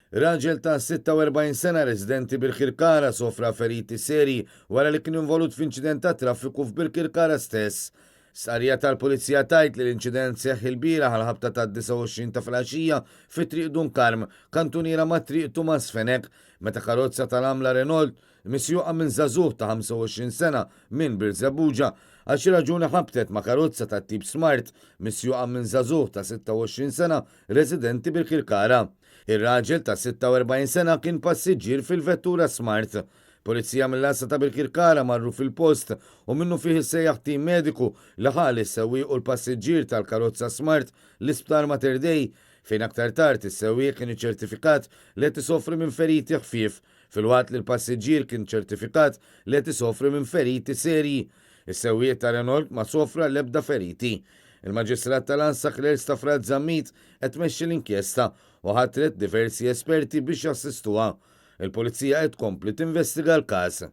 Raġel ta' 46 sena residenti Birkirkara sofra feriti serji wara li kien involut f'inċident ta' traffiku f'Birkirkara stess. Stqarrija tal-Pulizija tgħid li l-inċident seħħ ilbieraħ għall-ħabta tad-29 ta' filgħaxija fi Triq Dun Karm, kantuniera ma' Triq Tumas Fenech, meta karozza tal-għamla Renault misjuqa minn żagħżugħ ta' 25 sena minn Birżebbuġa għal xi raġuni ħabtet ma' karozza tat-tip Smart misjuqa minn żagħżugħ ta' 26 sena residenti Birkirkara. Ir-raġel ta' 46 sena kien passiġġier fil-vettura Smart. Pulizija mill-għassa ta' Birkirkara marru fil-post u minnufih issejjaħ tim mediku li ħa lis-sewwieq u l-passiġġier tal-karozza Smart l-Isptar Mater Dei fejn aktar tard is-sewwieq kien iċċertifikat li qed isofri minn feriti ħfief filwaqt li l-passiġġier kien ċertifikat li qed isofri minn feriti serji. Is-sewwieq ta' Renault ma sofra l-ebda feriti. Il-Maġistrat tal-Għassa Claire Stafrace Zammit qed tmexxi l-inkjesta u ħatret diversi esperti biex jassistuha. Il-Pulizija qed tkompli tinvestiga l-każ.